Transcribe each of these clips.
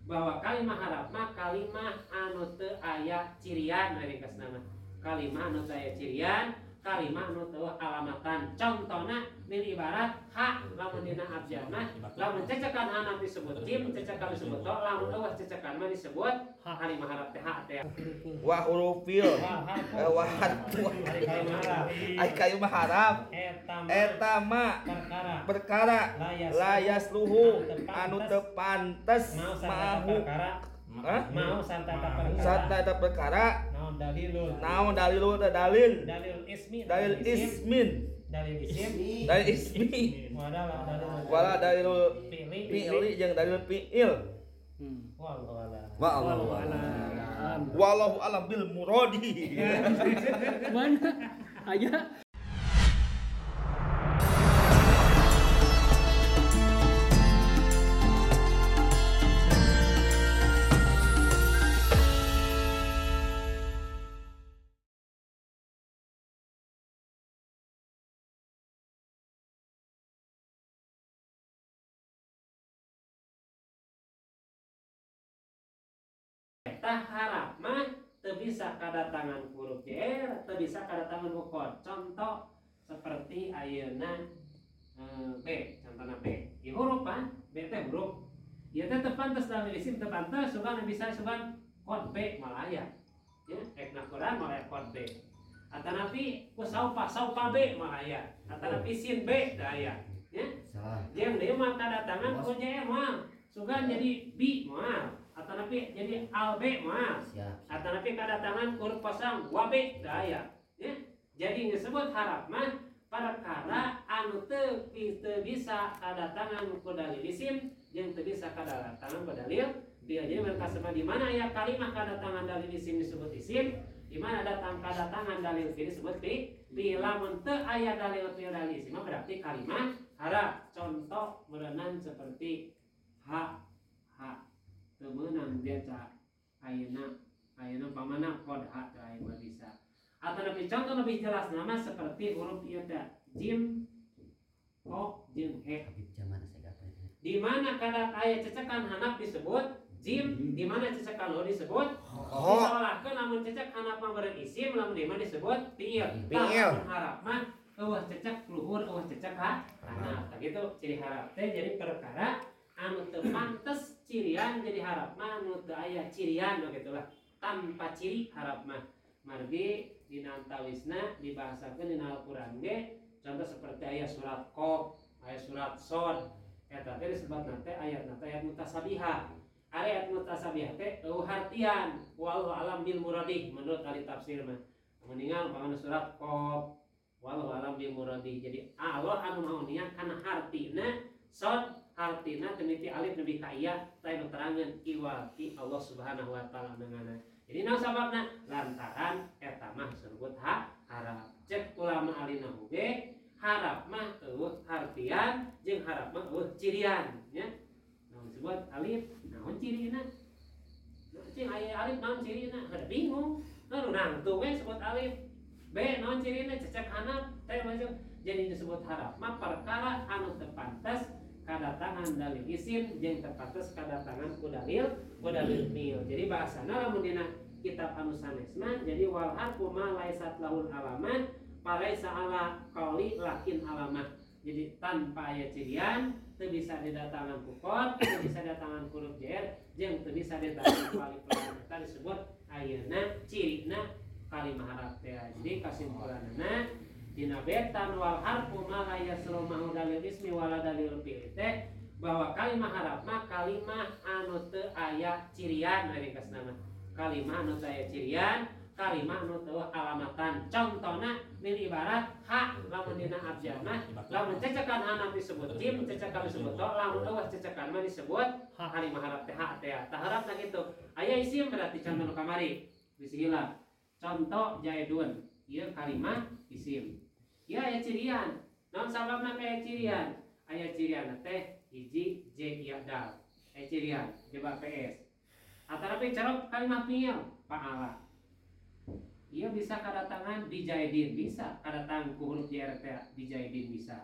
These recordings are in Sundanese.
Bahwa kalimah harap mah kalimah anu teu aya cirian ringkasna mah. Kalimah anu teu aya cirian, kalimah anu teu alamatan. Contona min ibarat ha lamun dina abjad mah lamun cecekan hanap disebut jim, cecekan disebut to, lamun eueuh cecekan mah disebut kalimah harap teh ha teh. Wa hurufil wa harfu ai kalimah harap eta ma perkara la yasluhu anu teu pantes mahu mau sarta eta perkara naon dalilul teh dalil dalil ismin dalil isim dalil ismi wala dalilul fi'li jeung dalil fi'il. Wallahu a'lam. Wallahu a'lam bil muradi. Mana aya. Tah harap mah teu bisa kadatangan huruf jer, teu bisa kadatangan huruf. Contoh seperti ayeuna B, contohna B. Ieu huruf ah, B teh huruf. Ieu teh teu pantes dalam isim teu pantes sugan bisa sugan kod B malah aya. Ya, rek na Quran malah kod B. Atanapi ku saupa saupa B malah aya. Atanapi sin B teu aya. Ya. Jeung deui mah kadatangan ku J mah. Sugan jadi B moal. Atanapi jadi al B moal. Atanapi kadatangan huruf kosong wa B teu aya. Ya. Jadi disebut harap mah perkara anu teu bisa kadatangan ku dalil isim jeung teu bisa kadatangan ku dalil fi'il. Jadi mereka sama di mana aya kalimah kadatangan dalil isim disebut isim, di mana datang kadatangan dalil fi'il disebut fi'il. Lamun teu aya dalil fi'il dalil isim mah berarti kalimah harap. Contoh meureunan seperti ha ha teu meunang diaca ayeuna ayeuna pamana kod ha teu aya mah bisa. Atau lebih contoh lebih jelas nama seperti huruf ieu teh jim ko jeung he. Di mana kada aya cecekan hanap disebut jim, di mana cecekan lo disebut ho. Diseolahkeun lamun cecek hanap mah beureun isim, lamun di mana disebut fi'il. Fi'il. Harap mah eueuh cecek luhur eueuh cecek hanap. Tah kitu ciri harap teh jadi perkara anu teu pantes cirian jadi harap mah anu teu aya cirian kitu lah. Tanpa ciri harap mah. Margi dina antawisna dibahasakeun dina Al-Qur'an ge contoh seperti ayat surat Qaf, ayat surat Shad eta teh disebutna teh ayatna teh ayat mutasabihah. Ari ayat mutasabihah teh eueuh hartian wallahu alam bil muradih menurut ahli tafsir mah. Meninggal umpamana surat Qaf wallahu alam bil muradih. Jadi Allah anu maha uninga kana hartina Shad hartina teu alif nepi ka iya teh nu terangeun iwati Allah Subhanahu wa taala nangana. Jadi naon sababna? Lantaran eta mah disebut harap. Cek ulama alina oge harap mah eueuh hartian jeung harap mah eueuh cirian nya. Naon disebut alif, naon cirina? Cing aya alif naon cirina? Kada bingung. Nu nangtung we sebut alif. B naon cirina? Cecek hanap teh macam. Jadi disebut harap mah perkara anu teu pantes kadatangan dalil isim jeung teu pantes kadatangan ku dalil fi'il. Jadi bahasana lamun dina kitab anu sanes mah jadi wal harfu ma laisat lahul alamah falaisa ala qauli lakin alamah. Jadi tanpa aya cirian teu bisa didatangan ku qad, teu bisa didatangan ku huruf jer, jeung teu bisa didatangan ku alif lam. Eta disebut ayeuna cirina kalimah harap teh. Jadi kasimpulanna dina betan wal harfu ma la yaslu ma'u dalil ismi wala dalil fi'il teh bahwa kalimah harap mah kalimah anu teu aya cirian ringkasna mah. Kalimah anu teu aya cirian, kalimah anu teu alamatan. Contona min ibarat ha lamun dina abjad mah lamun cecekan hanap disebut jim, cecekan disebut to, lamun eueuh cecekan mah disebut kalimah harap teh ha teh. Tah harapna kitu. Aya isim berarti contoh nu kamari bisi hilap. Contoh jaidun, ieu kalimah isim. Ya aya cirian. Naon sababna aya cirian? Aya cirian teh hiji j ya dal. Aya cirian coba PS. Atanapi carok kalimah fi'il fa'ala. Ieu bisa kadatangan bijaidin bisa, kadatangan ku huruf jar teh bijaidin bisa.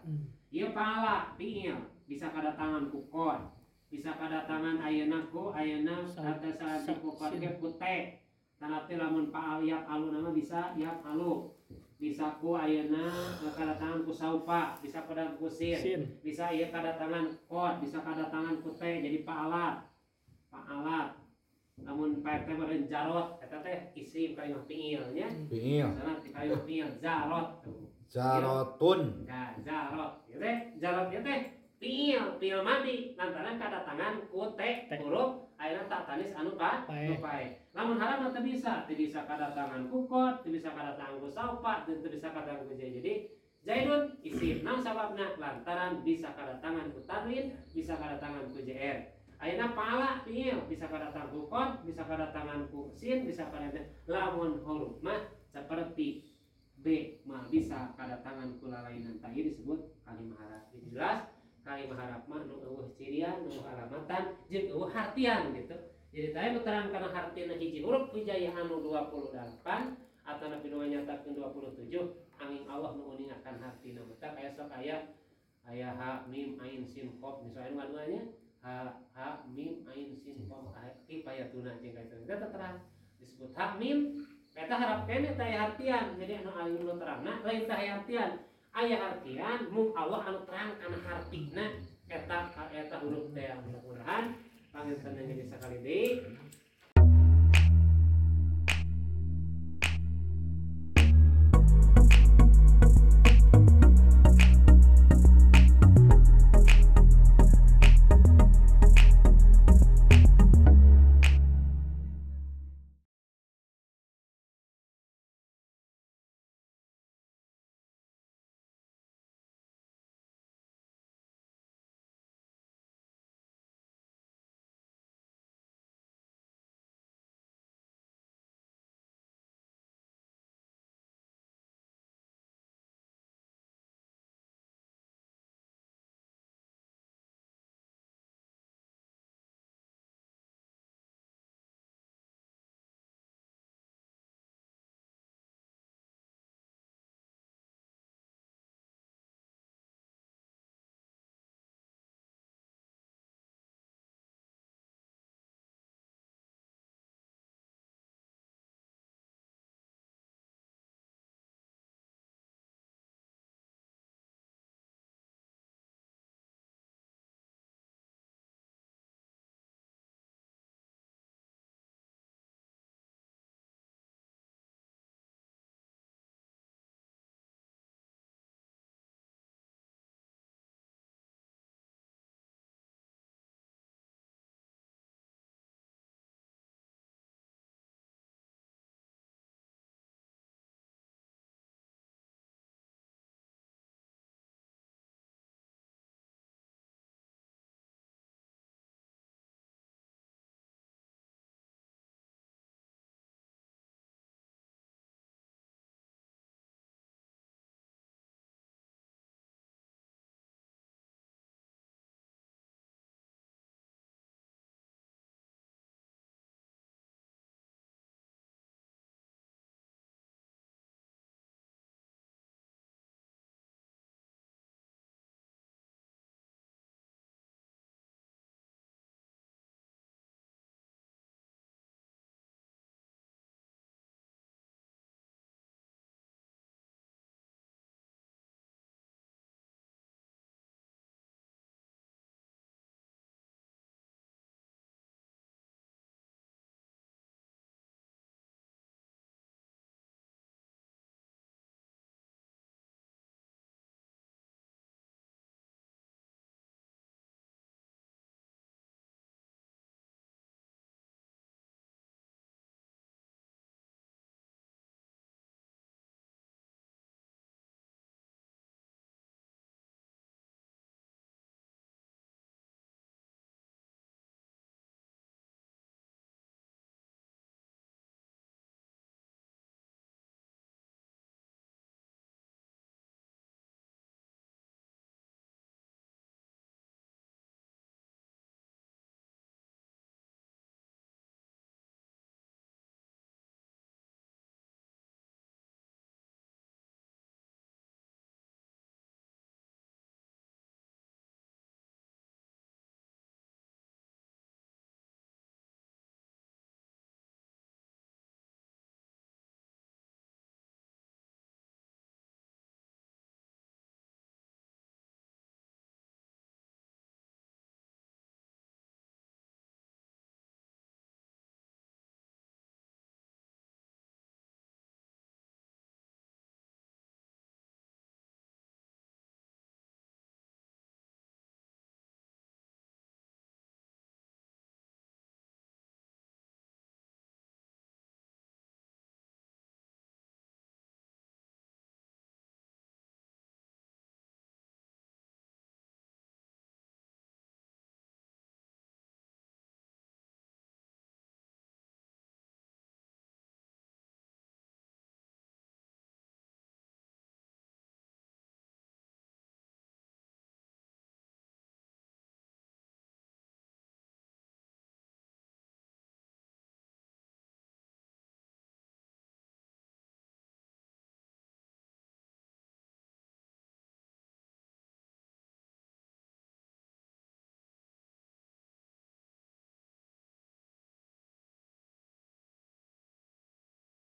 Ieu fa'ala fi'il bisa kadatangan ku qad. Bisa kadatangan ayeuna ku ayeuna atasa ku qad ge ku te. Tanapi lamun fa'al yaf'alu nama bisa yaf'alu. Bisa ku ayeuna kadatangan ku saupa, bisa kadatangan ku sin. Bisa ieu kadatangan qad, bisa kadatangan ku te jadi fa'alat. Fa'alat. Lamun Pak RT meureun jarot eta teh isim kalimah fi'il nya. Fi'il. Misalna kalimah fi'il jarot tuh. Jarotun. Nah, jarot. Ieu teh jarot ieu teh fi'il, fi'il madi lantaran kadatangan ku te huruf ayeuna tak tanis anu pa nu pae. Lamun harap mah teu bisa, teu bisa kadatangan ku qad, teu bisa kadatangan ku saupa, teu bisa kadatangan ku jai. Jadi Zaidun isim. Naon sababna? Lantaran bisa kadatangan ku tanwin, bisa kadatangan ku jr. Ayeuna fa'ala fi'il bisa kadatangan ku qad, bisa kadatangan ku sin, bisa kadatangan lamun huruf mah seperti B mah bisa kadatangan ku lalainan. Tah ieu disebut kalimah harap. Jadi jelas kalimah harap mah nu eueuh cirian, nu eueuh alamatan, jeung eueuh hartian gitu. Jadi tadi nu terang kana hartina hiji huruf hijaiyah anu 28 atanapi nu nyatakeun 27 angin Allah nu uningakan hartina mah aya sok aya aya ha mim ain sin qaf misalnya nu ngaduanya ha ha mim ain sin qaf kifayatuna jeung ka itu eta terang disebut ha mim eta harap keneh teh aya hartian. Jadi anu anu nu terangna lain teh aya hartian, aya hartian mung Allah anu terang kana hartina eta eta huruf teh. Mudah-mudahan panginten jadi sakali deui